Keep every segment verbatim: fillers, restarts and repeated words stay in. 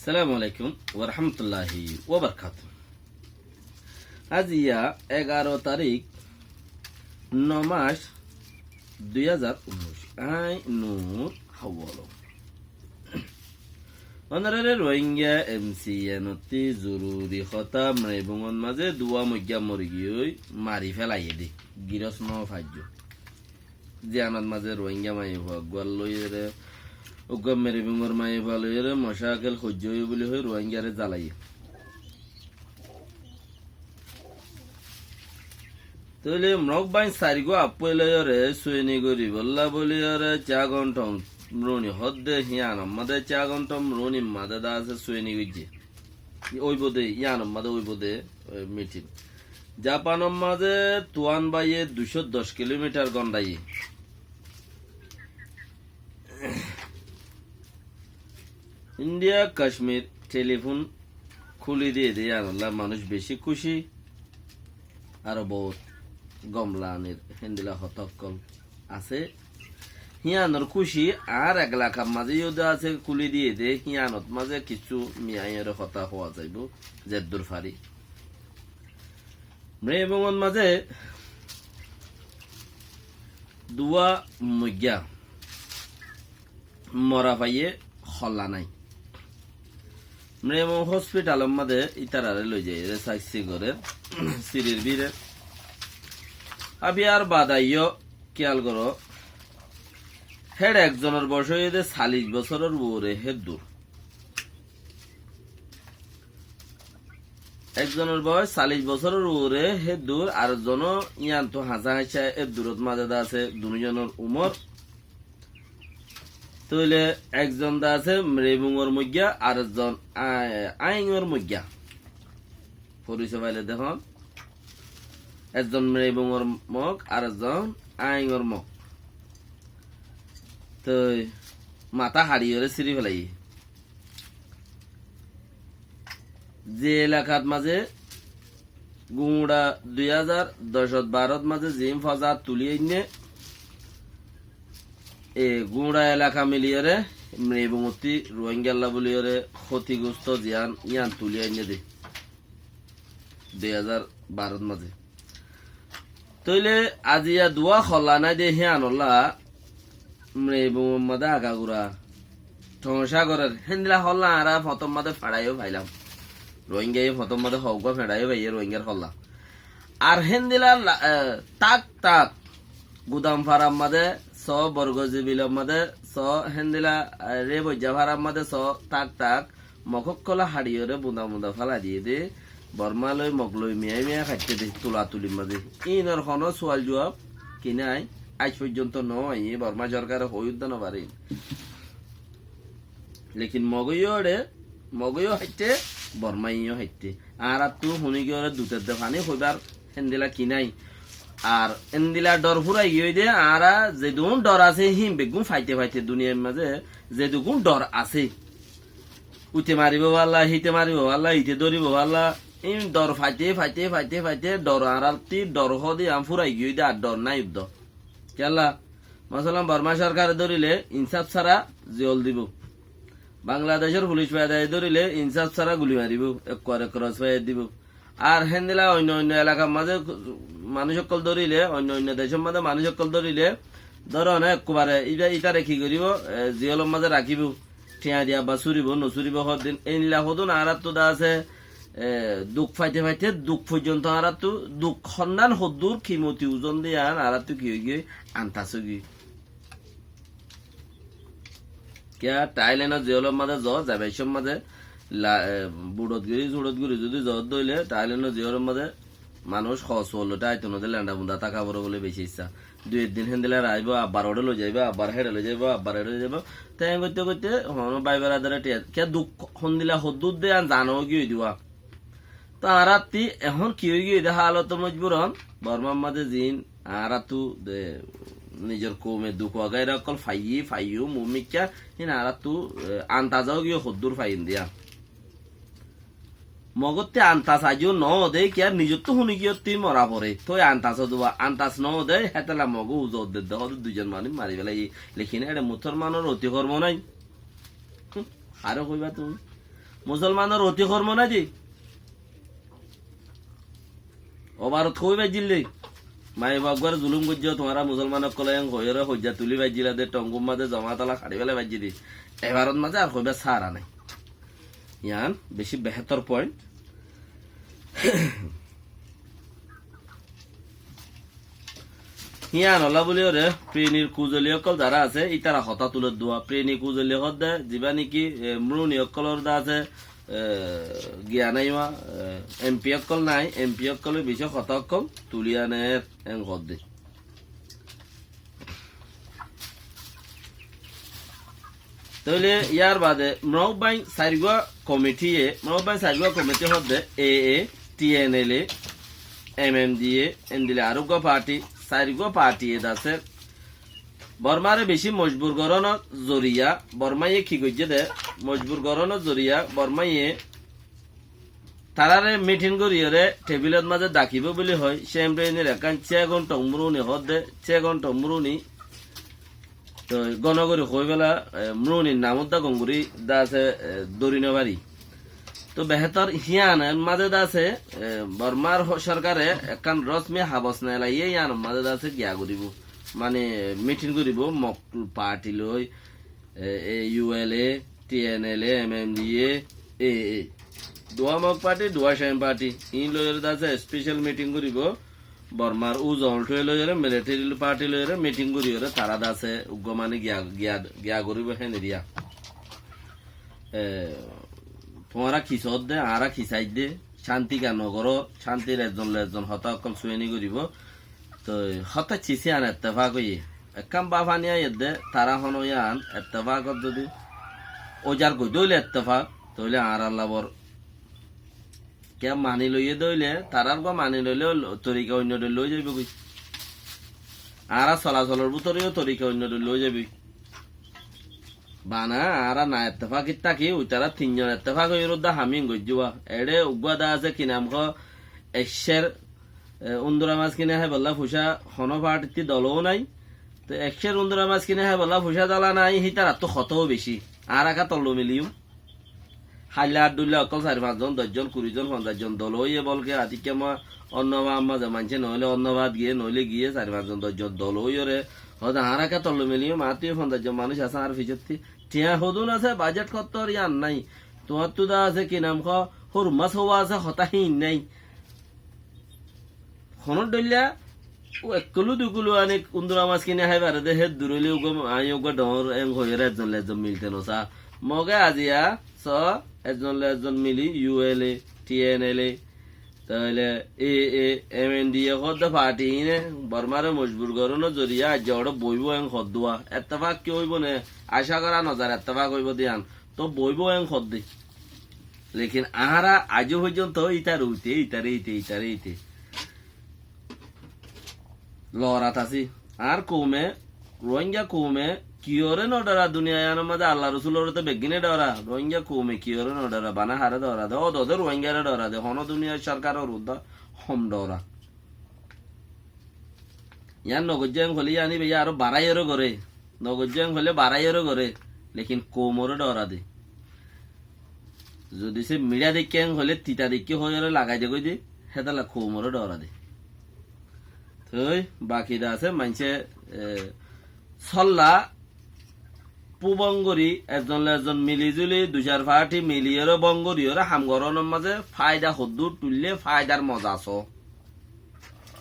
Assalamu alaikum wa rahmatullahi wa barakatuh. Aijja egaro tarík, no mac, dui házar unnúic. Añí Nur Hawwal. Ónorare Rohingya M C N ottú zoruri hotá, Mribungot mazé duwá moijja mori giyói, mari félaiyé dé. Girós no faijjó. Ziyanot mazé Rohingya maiyafua eggúa loiyóre, eggúa Mribungor maiyafua loiyóre, mocakel hoijjó buli hoi Rohingyare zalaiyé. Tóile Mrok báin sairgúa affúa loiyóre, sueni goríbolla buliyóre, Chagon Tom Runi hoódde, híyanor mazé Chagon Tom Runi mazé dá asé sueni goijjé. Óibo dé, híyanor mazé óibo dé, e, mitin. Japanor mazé Tuan báiye duicó doc kilómitar gondaiyé. Indiya Kacmir telifón kúli diyé dé, yíanolla manúic bicí kúci, aró bout gom lanir héndilla hotá ókkol asé. Híyanor kúci añár elakar mazé yó dé asé, kúli diyé dé, híyanot mazé kissú miyaiyóre hotá hoó zaibou, zeddur fari. Mribungot mazé duwá moijja, mora faiyé, holla nái. Mribung hospitalor mazé ítarare loizaiyóre saissi gorér, sirir bíre. Háfiyar bade yó kiyal goró, héçe ekzonor boc óiye dé callic bosóror uore héddur. Ekzonor boc callic bosóror uore héddur, ar ekzon ó yíantu hañsá hañsá éddurot mazé dé asé, dunúzonor umor. Tóile ekzon dé asé Mribungor moijja, ar ekzon a-, Aingor moijja. Foriso faile dekón, ekzon Mribungor mok, ar ekzon Aingor mok. Toi matá haçiyóre siri félaiyé. Ze elakat mazé guñça dui házar doc barot mazé ziín fozat tuli ainné, e guñça elaka miliyóre Mribungottí Ruáinggalla buliyóre hótigosto ziyán yían tuli ainné dé. Dui házar barot mazé. Tóile aijja duwá holla nái dé híyanolla Mribungor mazé agagura thoóñca gorér. Héndilla holla añára foñtor mazé feçaiyó failám. Ruáinggaye foñtor mazé hoggúa feçaiyó faiyé Ruáinggar holla. Ar héndilla la-, e, tak tak Gudam farar mazé soó, Borgozibilor mazé soó, héndilla, e, Reboijja farar mazé soó, tak tak Mok ókkolé haçiyóre bunda bunda félai diyé dé, Bormá loi Mok loi miyai miyai haitté dé, tula tulir mazé. Íinor honó sual juab ki nái, aij foijjonto no aiyé, Bormá sorkare hoi uddá no farer. Lekin Mogóiyo eçé, Mogóiyo haitté, Bormáiyo haitté. Añáráttu huni giyóre duter de faní hoibar héndilla ki nái. Ar héndilla dhor furai giyói dé, añára zedún dhor asé, híin beggún faite faite duniyair mazé zedún dhor asé. Uite maribó falla, híte maribó falla, ite dóribó falla. Íin dhor faite, faite, faite, faite, dhor añárátti, dhor hoóde añár furai giyói dé, ar dhor nái uddó. Kiyólla? Masalan, Bormá sorkare dórile insáf sára ziyól dibou. Bangladecór fulic faidaye dórile insáf sára guli maribóu, ekkuare kros faiyar dibou. Ar héndilla oinno oinno elakar mazé manúic ókkol dórile, oinno oinno decór mazé manúic ókkol dórile, dóro na ekkubare íba ítare ki goríbou, e, ziyólor mazé rakíbou. Thiañ di abbar súribou, no súribou hoddin. Éilla hodún añáráttu dá asé, e, duk faite faite, duk foijjonto añáráttu, duk honnán hoddúr kimoti uzon de yían añáráttu ki óigiyoi, antas óigiyoi. Kiyá Thailenor ziyólor mazé zoó, zaibar cómot mazé la-, e, buçot gorí, suçot gorí zodi zoó dóile Thailenor ziyólor mazé manúic hos uollote aito no de, lenda bunda táka foribóu buli beci issá. Dui ek din héndilla raibóu, abbar uçé loi zaibóu, abbar héçe loi zaibóu, abbar héçe loi zaibóu. Te en goitte goitte honó bái beradare thiañ, kiyá duk hondilla hoddúr de yían zano óigiyoi dé. Toi añárátti ehón ki óigiyoi dé hálot mojbur hon, Bormár mazé ziín añáráttu de nizor koume duk wagaira ókkol faiyí, faiyúm, ummikká, híin añáráttu, e, antaza óigiyoi hoddúr faiyím de yían. Mogótte antas aijjó noó de, kiyá nizottú huni giyótti mora foré. Toi antas ó duwa, antas noó de, hétolla Mogó uzu dedde hoóde duizon manúic mari félaiye. Lekin éçe Musolmanor oti hormo nái. Hum, haré hoiba tuñí? Musolmanor oti hormo nai de. Ó Bárot hoi baijjíl de. Maiya fuwa uggwáre zulum goijjó, tuáñra musolman ókkole en hoiyóre hoijja tuli baijjíla de, tongur mazé zoma tola haçi félai baijjí de. E Bárot mazé ar hoibar sára nai. Yián beci behétor point. Híyanolla buli óre, Prenir kuzoli ókkol zará asé, ítara hotá tulé duwa. Preni kuzoli hoódde, zibá niki, e, mruni ókkolor de asé, e, giya nai uwa, e, M P ókkol nai, M P ókkole beci hotá ókkol tuli aner, en hoódde. Tóile yar bade Mrok Bain sairgua komitiye, Mrok Bain sairgua komiti hoódde A A, T N L A, M M D A, endilla areggua parti, sairgua partiye de asé Bormare beci mojbur gorónor zoriya, Bormaye ki goijjé de, mojbur gorónor zoriya Bormaye taráre mitin goríyore tebilot mazé dakibó buli hoi, Sem Reinir ekkán Tsegon Tong mruni hoódde, Tsegon Tong mruni. Toi gono gorí hoi fela, e, mrunir nam udda gom gorí de asé, e, dóri no fari. Toi behétor híyanor mazé de asé, e, Bormar ho-, sorkare ekkán rosmi habos nelaiyé híyanor mazé de asé giya goríbo. Mane, mitin goríbo, Mok parti loi, e, e, U L A, T N L A, M M D A, A A. Duwa Mok parti, duwa Sem parti. Iín loiyóre de asé special mitin goríbo. Bormar uzu olthuwe loiyóre, military parti loiyóre mitin goríyore tará de asé uggwá mane giya, giya, giya goríbo héne diya. E, tuáñra ki soódde, añára ki saidde, cánti ka no goró, cántir ezzon loi ezzon hotá ókkol sueni goríbo. Toi hotá cisi an ettefak óiye. Ekkán báfani aiyédde, tará hono yián ettefakot zodi óizar goidde óile ettefak, tóile añárar labor kiyá mani loiyé de óile, tarár uggwá mani loile torika oinno dhoilla ói zaibói. Añárar solasolor bútore yó torika oinno dhoilla ói zaibói. Bana añára na ettefakit táki, uitará tinzon ettefak óiyoré udda ham íin goijjé uwa. Eçé uggwá de asé ki nam hoó, ekcér, e, undura mas kine háibolla fuicá honó partittú dolo nái. Te ekcér undura mas kine háibolla fuicá dala nái, hítarattú hotóu beci. Añára ká tolloi miliyum. Háilla ar dhuilla ókkol sair fañs zon, doc zon, kuri zon, fonzaic zon dolo óiye bolke, atikká ma onno ba amma ze maincé noóile onno baát giyé, noóile giyé, sair fañs zon, doc zon dolo óiyoré, hoóde añára ká tolloi miliyum, añáttu fonzaic zon manúic asé añár ficottí. Thiañ hodún asé, bajet hottór yián nái. Tuáñttú de asé ki nam hoó, hóru mas hówa asé, hotá híin nái. Honó dhoilla, ó ekkolu dukolu aní undura mas kine hái fare de, hé duróile uggwá, añí uggwá dhoóñr en hoiyóre ezzon loi ezzon milte nosá. Moge aziya, so, ezzon loi ezzon mili, U L A, T N L A, tóile A A, M N D A hoódde parti iíne, Bormare mojbur gorónor zoriya aijja oçé boibó en hoódde uwa. Ettefak ki óibo né? Acá gorá nozar ettefak óibo de yián. Tóu boibó en hoódde. Lekin añára aijjó foijjonto ítar uite, ítare íte, ítare íte loorat así. Añár koume, Ruáingga koume kiyóre no dhora? Duniya yiánor mazé Alla Rosuloré to beggúne dhora. Ruáingga koume kiyóre no dhora? Bana haré dhora de? Ódode Ruáinggare dhora de. Honó duniyar sorkaror udda hom dhora. Yián no goijjé en hoilé yián íbaye aró baráiyore goré. No goijjé en hoilé baráiyore goré. Lekin koumoré dhora de. Zodi se miçá deikké en hoilé tita deikké hoiyóre lagai de goi de, hétolla koumoré dhora de. Toi baki de asé maincé, e, solla fú bong gorí, ezzon loi ezzon mili zuli, dui sair parti miliyóre bong goríyore ham gorónor mazé faida hoddúr tuillé faidar moza asó.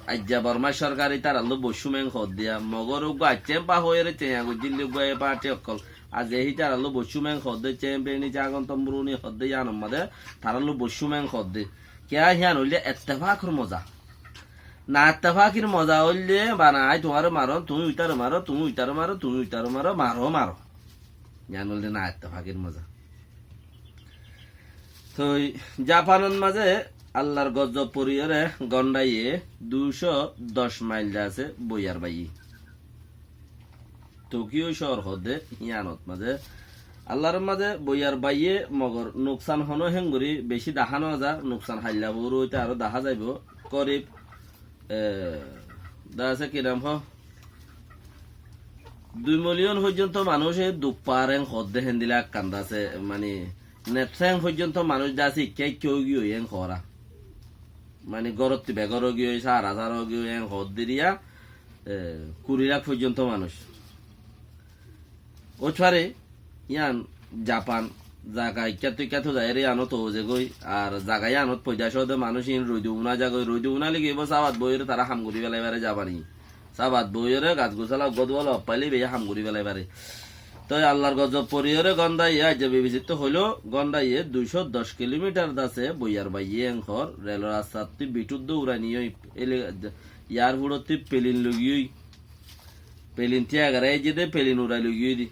Aijja Bormar sorkar ítarallói boiccúm en hoódde, Mogor uggwá aiccé en ba hoiyóre teiya goijjíl de uggwá e parti ókkol. Aijja hítarallói boiccúm en hoódde, Sem Reinir Tsegon Tong mruni hoódde, yiánor mazé tarallói boiccúm en hoódde. Kiyá híyan óilde ettefakor moza. Na ettefakir moza óilde, bana añí tuáñre marom, tuñí uitare maro, tuñí uitare maro, tuñí uitare maro, maro, maro. Yián óilde na ettefakir moza. Toi Japanor mazé Allar gozob foriyóre gondhaiye duicó doc mail de asé boiyar baiye. Tokiyo cóor hoódde híyanot mazé Allar mazé boiyar baiye Mogor nuksan honó héngorí bicí dahá no za, nuksan hailla furu óite aró dahá zaibo. Korib, e, de asé ki nam hoó, dui miliyon foijjonto manúice duk fare hoódde héndilla ekkán de asé, mani, Net seng foijjonto manúic de asé ikká ikká óigiyoi en hoóra. Mani górottu begór óigiyoi, sára sára óigiyoi en hoódde eriya, e, kuri lak foijjonto manúic. Óit fare, yián Japan, zaga ikkáttu ikkáttu zaiyóre yiánot ózegoi, ar zaga yiánot foida óde manúic iín roide uná zagoi, roide uná legi ibá sábat boiyóre tará ham gorí félai fare Japani. Sábat boiyóre gas gusala uggúa duwala offaile beiya ham gorí félai fare. Toi Allar gozob foriyóre góndaye aijja B B C ttu hoilo, góndaye duicó doc kilomitar dase boiyar baiye en hoór, relor rastattú biṭur dóurai niyoi, ele, yarfurttu pelin logiyoi, pelin tiyagar aijje de, pelin urai logiyoi de.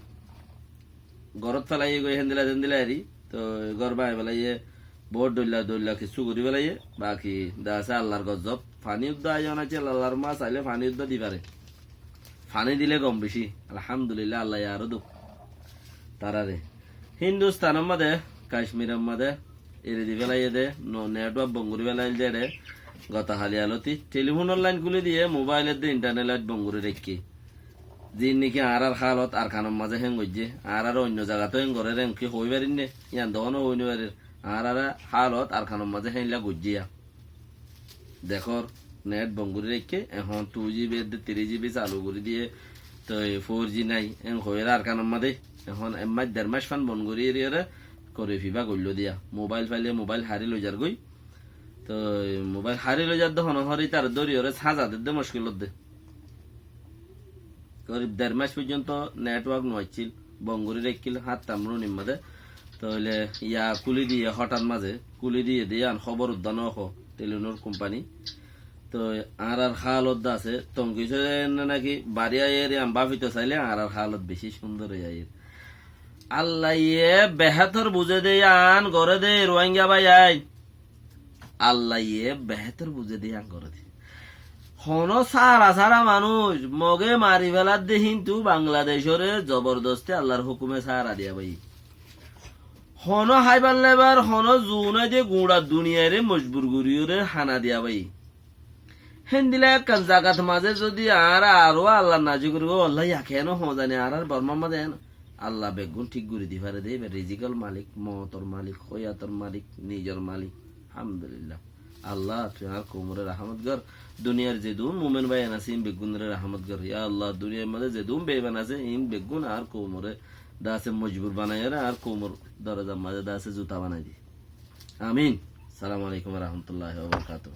Górot félaiye goi héndilla téndilla eri, toi gór báñgi félaiye, bout dhoilla dhoilla kessú gorí félaiye, baki de asé Allar gozob, faní uddá aiyó na, cel Allar mas aile faní uddá di fare. Faní dile gom beci, alhamdulillah, Allaye aró duk tarare. Hindustanor mazé, Kacmiror mazé, eri di félaiye de, no network bon gorí félaiyé de, goto hali aloti, telifónor lain kúli diye, mobailor de intarnet lain bon gorí raikké. Ziín niki añárar hálot Arkanor mazé héen goijjé, añárar oinno zagat ó héen gorér, héen ki hoói farir né? Yián de honó hoói nofarir. Añárar hálot Arkanor mazé héenla goijjé ya. Dekór, net bon gorí raikké, ehón two G B edde three G B salu gorí diye, toi four G nái, héen hoiyóre Arkanor mazé. Ehón ek mac, der mac fán bon gorí eriyóre, korif ibá goilló diya. Mobail faile mobail hári loizar goi. Toi mobail hári loizar de honó hori tar dóriyóre sáza dedde muckil ódde. Korib der mac foijjonto network no accíl, bon gorí raikkíl, háttam runir mazé. Toile ya kúli diye, hoṭat mazé kúli diye de, yián hóbor uddá no hoó, telifónor kumpani. Toi añárar hálot de asé, tongki sóre enne naki bari aiyér, yián báfito saile añárar hálot beci cúndor ói aiyér. Allaye behétor buzé de yián goré de, Ruáinga bái ain. Allaye behétor buzé de yián goré de. Honó sára sára manúic Mogé mari féladde, hintu Bangladecóre zobordosti Allar hókume sára diya bái. Honó háibar laibar honó zunai de guñça duniyaire mojbur goríyore hána diya bái. Héndilla ekkán zagat mazé zodi añára aró Allar nacukur goi, wallai, yá kiyá no hoó zani, añárar Bormar mazé en Alla beggún thík gorí di fare de, ibá rizikor malik, moutor malik, hoyator malik, nizor malik. Alhamdulillah. Alla, tui añár koumoré rahámot gor. Duniyar zedún mumin báiyain asé, iín beggúnoré rahámot gor. Ya Alla, duniyar mazé zedún beiman asé, iín beggún añár koumoré de asé mojbur banaiyóre, añár koumor dorozar mazé de asé zuta banai di. Amin. Assalamu alaikum wa rahmatullahi wa barakatuhu.